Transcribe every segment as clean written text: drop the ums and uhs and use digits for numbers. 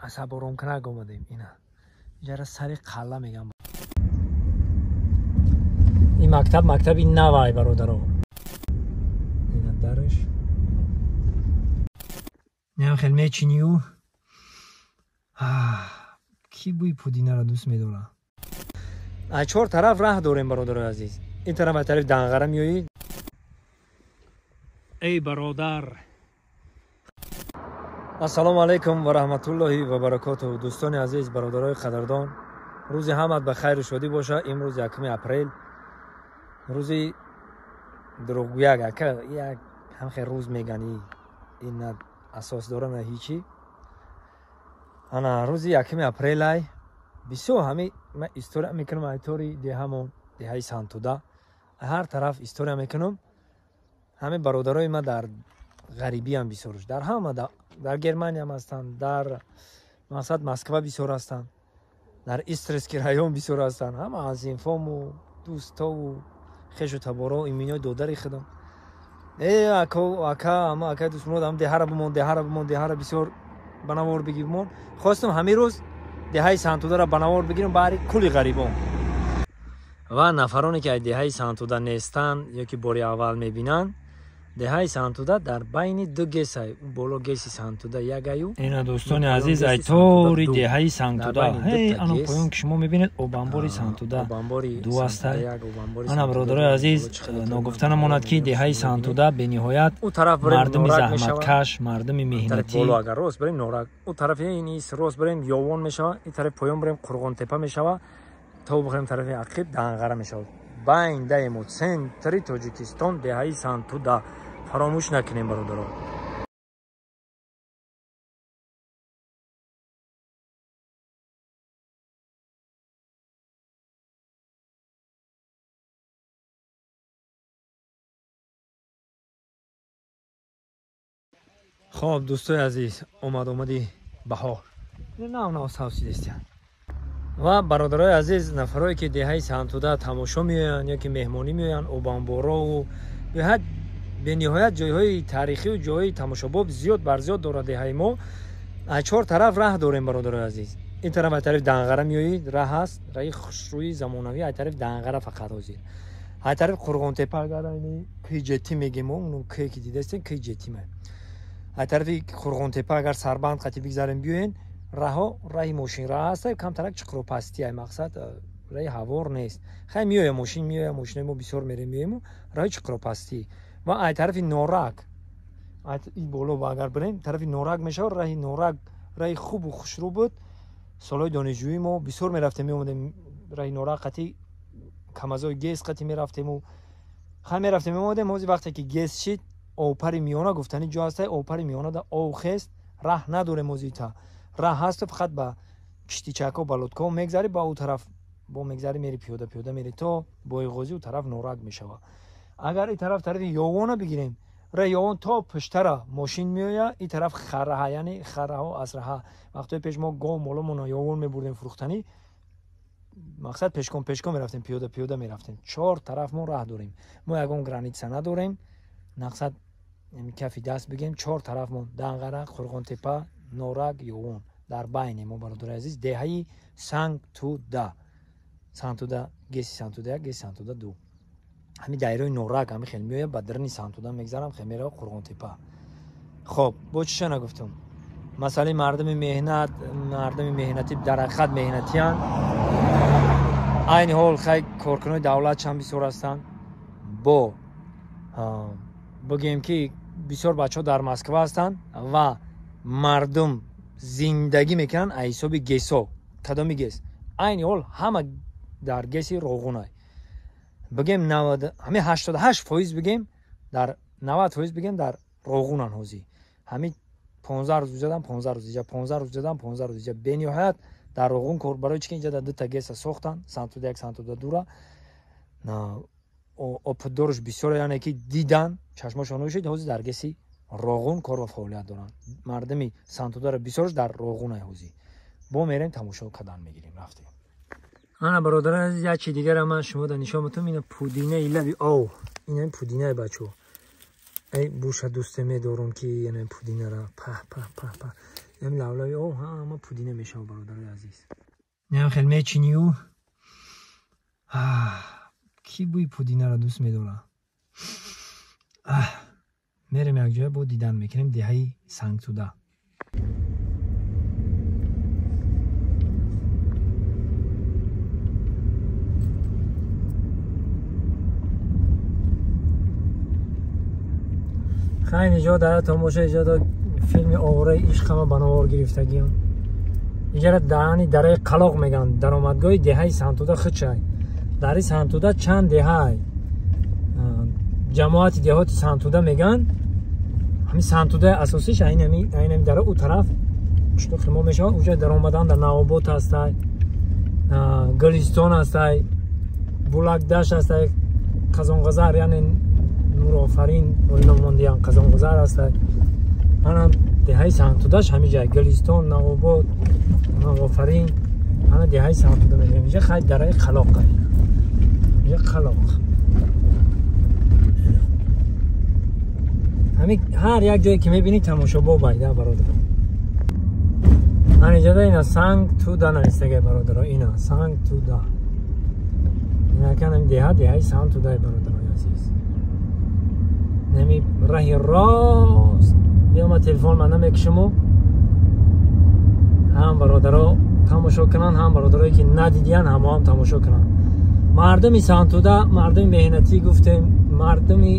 Асаборомкунак омадем. Ина иҷара сари қалла мегам. Ин мактаб мактаби навай, бародаро. Ина дараш. Ням хел мечинию. Ки бӯи пудинаро дӯст медорад? Аз чор тараф раҳ дорем, бародарои азиз. Ин тараф аз тарафи Данғара меоӣ. Эй бародар. Ассалому алайкум ва раҳматуллоҳи ва баракотуҳ. Дӯстони азиз, бародарои қадрдон, рӯзи ҳамат ба хайру шодӣ боша. Имрӯз 1 апрел, рӯзи дурӯғгӯяк. Ака як ҳамхел рӯз меган, ин на асос дора, на ҳичи. Ана рӯзи 1 апрелай. Бисёр ҳами ман история мекунам айтори деҳамон, деҳаи Сангтуда. Ҳар тараф история мекунам. Ҳами бародарои ма дар ғарибиам бисёрш, дар ҳама, дар Германиям ҳастанд, дар мақсад Москва бисёр ҳастанд, дар Истринский район бисёр ҳастанд. Ҳама аз инфому дӯстову хешу таборо, иминои додари худам. Ака, ака, ама акай дӯстмурод, ам деҳара бимон, деҳара бимон, деҳара бисёр ба навор бигир бимон. Хостам ҳамин рӯз деҳаи Сангтударо ба навор бигирам баҳри кулли ғарибон ва нафароне ки аз деҳаи Сангтуда нестанд ё ки бори аввал мебинанд. Деҳаи Сангтуда дар байни ду гесай, боло геси Сангтуда ягаю. Ина дӯстони азиз, айтори деҳаи Сангтуда. Ҳей, ано поён ки шумо мебинед, обанбори Сангтуда ду ҳастай. Ана бародарои азиз, ногуфта намонад ки деҳаи Сангтуда бениҳоят мардуми заҳматкаш, мардуми меҳнатӣ. Боло агар рост барем Норак, у тарафи ин ис рост барем Ёвон мешава, ин тарафи поён барем Қурғонтепа мешава, то бихӯрем тарафи ақиб Данғара мешавад. Байн даемо центри Тоҷикистон деҳаи Сангтуда. Фаромӯш накунем, бародаро. Хоб, дӯстои азиз, омад омади баҳор. Нав нав савсидестиян. Ва бародарои азиз, нафарое ки деҳаи Сангтуда тамошо меоянд ё ки меҳмонӣ меоянд, обанборову беҳад бениҳоят ҷойҳои таърихию ҷойҳои тамошобоб зиёд бар зиёд дорад деҳаи мо. Аз чор тараф раҳ дорем, бародарои азиз. Ин тараф аз тарафи Данғара меоӣ, раҳ ҳаст, раҳи хушрӯи замонавӣ аз тарафи Данғара фақат ҳозир. Аз тарафи Қурғонтепа агар киҷетӣ мегем мо, он ке ки дидастем киҷетима. Аз тарафи Қурғонтепа агар сарбанд қатӣ бигзарем биёен, раҳо раҳи мошин раҳ ҳаст, камтарак чиқропастӣ, ай мақсад раҳи ҳавор нест. Хай меоя мошин, меоя мошинои мо бисёр мерем меоему, раҳи чиқропастӣ. Ва ай тарафи Норак, ин боло агар бирем тарафи Норак мешавад, раҳи Норак раҳи хубу хушрӯ буд. Солҳои донишҷӯӣ мо бисёр мерафтем меомадем раҳи Норак қатӣ, камазои гес қатӣ мерафтему, хай мерафтем меомадем. Ҳозир вақте ки гес шид, овпари миёна гуфтани ҷо ҳаста, овпари миёна да ов хест, раҳ надорем ҳозир та. Раҳ ҳасту фақат ба киштичакҳо, ба лодкаҳо мегзарӣ, ба ӯ тараф бо мегзарӣ, мери пиёда пиёда мери то Бойғозӣ, ӯ тараф Норак мешавад. Агар ин тараф тарафи Ёвона бигирем, раҳи Ёвон то пуштара мошин меояд, ин тараф хараҳа, яъне хараҳо асраҳа. Вақтҳои пеш мо гов моломона Ёвон мебурдем фурӯхтанӣ, мақсад пешком пешком мерафтем, пиёда пиёда мерафтем. Чор тараф мо раҳ дорем, мо ягон граница надорем, мақсад кафи даст бигем, чор тараф мо Данғара, Қурғонтепа, Норак, Ёвон дар байне мо, бародари азиз. Деҳаи Сангтуда, Сангтуда геси Сангтуда як, геси Сангтуда ду. Ҳамин дайрои Норак ҳами хел меояд, ба дарни Сангтуда мегзарам, хел мерава Қурғонтепа. Хоб, бо чиша нагуфтам? Масъалаи мардуми меҳнат, мардуми меҳнатӣ дар ҳақиқат меҳнатиянд. Айни ҳол хай коркунои давлат чанд бисёр ҳастанд. Бо бигӯем ки бисёр бачаҳо дар Москва ҳастанд ва мардум зиндагӣ мекунанд аз ҳисоби гесо. Кадоми гес? Айни ҳол ҳама дар геси Роғунай. Бигем ҳамин 88% бигем, дар 90% бигем дар Роғунан ҳозир. Ҳамин 15 рӯз задам, 15 рӯз иҷа, 15 рӯз задам, 15 рӯз иҷа. Бениҳоят дар Роғун кор, барои чи ки инҷа дар дута геса сохтан, Сангтуда як, Сангтуда дура. Опытдорш бисёр, яъне ки дидан, чашмошон ошид, ҳозир дар геси Роғун кор ва фаъолият доранд. Мардуми Сангтударо бисёрш дар Роғунай ҳозир. Бо мерем тамошо кардан мегирем, рафтем. Ана бародарон азиз, як чи дигара ман шумода нишон метавам. Ина пудинаи лаби ов, ина пудинаи бачо. Эй буша дӯсте медорам ки ина пудинара паҳ паҳ паҳ паҳ. Ҳамин лавлави об ҳама пудина мешавад, бародарои азиз. Инам хел мечинию. Ки бӯи пудинаро дӯст медорад? Мерем якҷоя бо дидан мекунем деҳаи Сангтуда. Хайр, иҷо дар тамоша иҷо филми овораи ишқама ба навор гирифтагиам. Иҷара даҳани дараи Қалоқ мегӯянд, даромадгоҳи деҳаи Сангтуда хичай. Дари Сангтуда чанд деҳай, ҷамоати деҳоти Сангтуда мегӯянд. Ҳамин Сангтудаи асосиш айнами дара ӯ тараф қишлоқи мо мешавад. Уҷа даромадан дар Навобод ҳастай, Гулистон ҳастай, Булакдашт ҳастай, Қазонғазар, яъне Нурофарин номондиям Қазонғазар ҳастай. Ана деҳаи Сангтудаш ҳамин ҷай, Гулистон, Навобод, Нурофарин, ана деҳаи Сангтуда мегӯям. Иҷа хай дараи Қалоқ, иҷа Қалоқ. Ҳамин ҳар як ҷое ки мебинӣ тамошобоб айда, бародаро. Ана иҷода ина Сангтуда навистагай, бародаро, ина Сангтуда. Инакан ҳамин деҳа деҳаи Сангтудай, бародарои азиз. Нами раҳи рост биё, ма телефон ман намекушиму ҳам бародаро тамошо кунанд, ҳам бародарое ки надидиян ҳамоам тамошо кунанд. Мардуми Сангтуда мардуми меҳнатӣ гуфтем, мардуми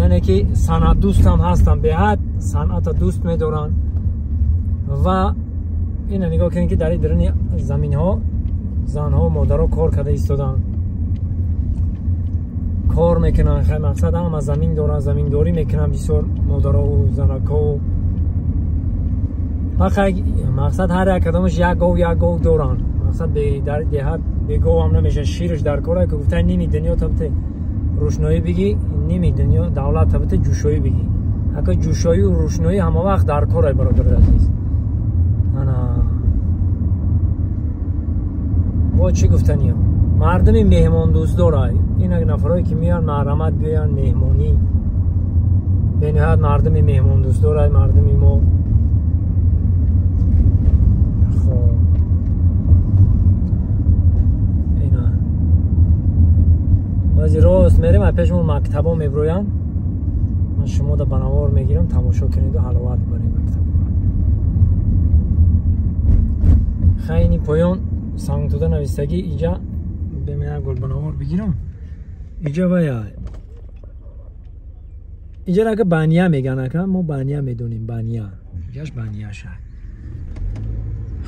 яъне ки санъатдӯстам ҳастанд, беҳад санъата дӯст медоранд. Ва ина нигоҳ кунед ки дар ин даруни заминҳо занҳо модаро кор карда истоданд, кор мекунанд. Хай мақсад ҳама замин доранд, заминдорӣ мекунанд бисёр модарову занакову. Мақсад ҳар як кадомаш як гов, як гов доранд. Мақсад дар деҳат беговам намешавад, шираш дар кора ки гуфта ними дунё табте рӯшноӣ бигӣ, ними дунё давлат табте ҷӯшоӣ бигӣ. Ака ҷӯшоию рӯшноӣ ҳама вақт дар корай, бародари азиз. Ана бо чӣ гуфтаниё? Мардуми меҳмондӯстдорай. Ин нафарое ки меоянд маҳрамат биёянд меҳмонӣ, бениҳоят мардуми меҳмондӯстдорай мардуми мо. Хоб, ина баъзи рост мерем, аз пешмон мактабо меброянд. Ман шумода ба навор мегирам, тамошо кунеду ҳаловат барем мактабо. Хайни поён Сангтуда навистагӣ, иҷа бемея гул ба навор бигирам. Иҷа вая иҷа ака бания меган, ака мо бания медонем, бания иҷаш бания шад.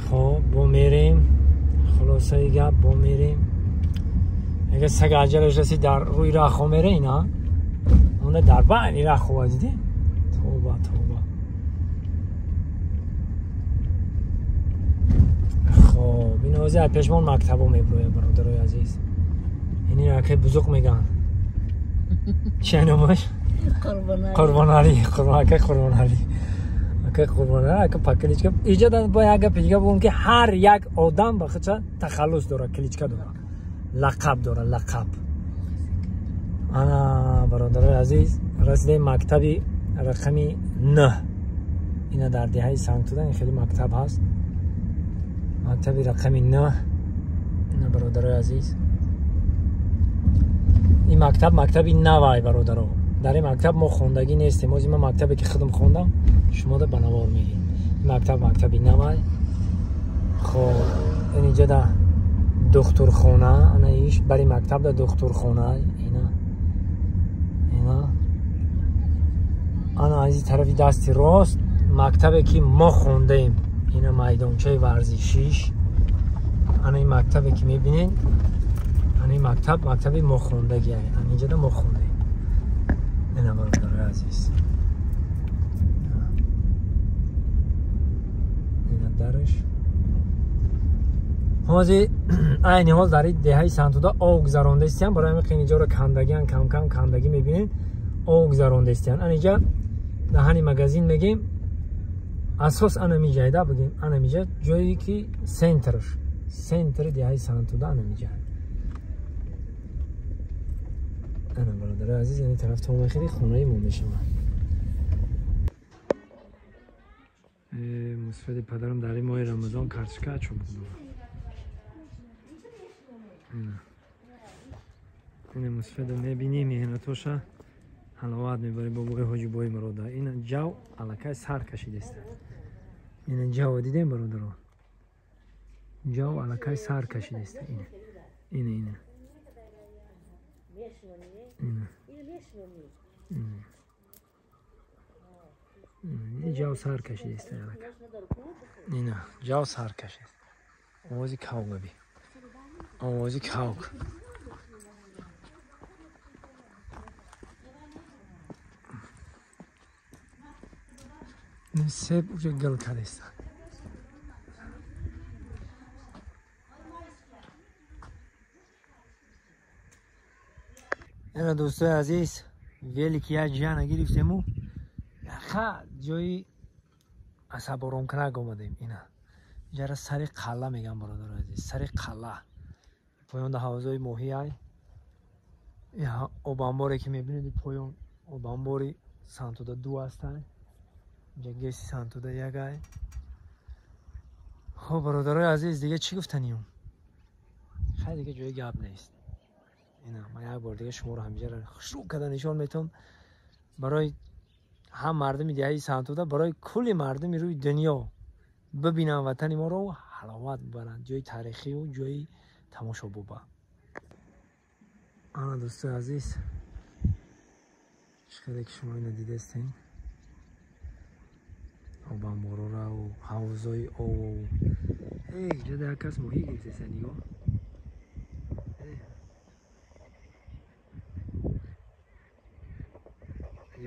Хоб, бо мерем, хулосаи гап бо мерем. Агар саг аҷалаш расид дар рӯи раҳ хо мере, ина онда дар байни раҳ хова, дидӣ? Тавба, тавба. Хоб, ин ҳозир аз пешмон мактабо меброяд, бародарои азиз. Ини акай бузуқ меган. Чи номаш? Қурбоналӣ. Акай Қурбоналӣ. Акай Қурбоналӣ, ака пакиличка. Иҷа бо як гапи дига бигӯм ки ҳар як одам ба худша тахаллус дорад, кличка дорад, лақаб дорад, лақаб. Ана бародарои азиз, расидаи мактаби рақами 9. Ина дар деҳаи Сангтуда ин хеле мактаб ҳаст. Мактаби рақами 9. Ина бародарои азиз, ин мактаб мактаби навай, бародаро. Дар ин мактаб мо хондагӣ нестем. Ози ман мактабе ки худам хондам шумода ба навор мегирам. Ин мактаб мактаби навай. Хоб, ин иҷа да духтурхона, ана иш бари мактаб да духтурхона, ина ина ана аз ин тарафи дасти рост мактабе ки мо хондаем, ина майдончаи варзишиш. Ана ин мактабе ки мебинед, ана ин мактаб мактаби мо хондагиай, ана инҷа да мо хондаем. Ина бародарои азиз, ина дараш. Ҳозир айни ҳол дар ин деҳаи Сангтуда об гузаронда истиян. Барои ҳамин қин иҷоро кандагиан, кам-кам кандагӣ мебинед, об гузаронда истиян. Ана иҷа даҳани магазин мегем, асос ана миҷайда бигем, ана миҷа ҷое ки центрш, центри деҳаи Сангтуда ана миҷа. Ана бародарои азиз, ин тараф то мехӯри хонаи мо мешавад. Мусфеди падарам дар ин моҳи Рамазон картошка чӯб дорад. Ина мусфеда мебинӣ, меҳнатоша ҳаловат мебарӣ бобои ҳоҷибои мурода. Ина ҷав аллакай сар кашидеста. Ина ҷаво дидем, бародаро? Ҷав аллакай сар кашидеста. Ина ина ина ина ина ҷав сар кашидеста аллакай. Ина ҷав сар кашид. Овози кавк бибин. Овози кавк. Себ уже гил кардеста. Ина дӯстои азиз, велики як ҷиҳана гирифтему яха ҷои асаборомкунак омадем. Ина иҷара сари қалла мегӯям, бародари азиз, сари қалла. Поёнда ҳавзои моҳӣ ай. Обамборе ки мебинед, поён обамбори Сантуда 2 ҳастай. Инҷа геси Сантуда 1 ай. Хоб, бародарои азиз, дига чӣ гуфтаниюм? Хай, дига ҷои гап нест. Ина ман як бор дига шуморо ҳамиҷара хушрӯ карда нишон метавон барои ҳам мардуми деҳаи Сантуда, барои кулли мардуми рӯи дунё бибинанд ватани моро, ҳаловат бибаранд, ҷои таърихию ҷои тамошобоба. Ана дӯстои азиз, чӣ хеле ки шумо ина дидестен, обамборораву ҳавзои обу. Инҷа як кас моҳӣ гирифтеста, нигоҳ.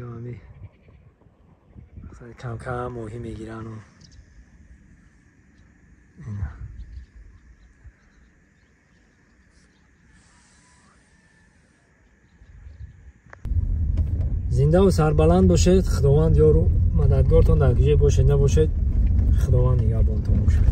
Ё ами кам-кам моҳӣ мегирану ина. Зиндаву сарбаланд бошед, Худованд ёру мададгортон дар куҷое бошед набошед, Худованд нигаҳбонтон бошад.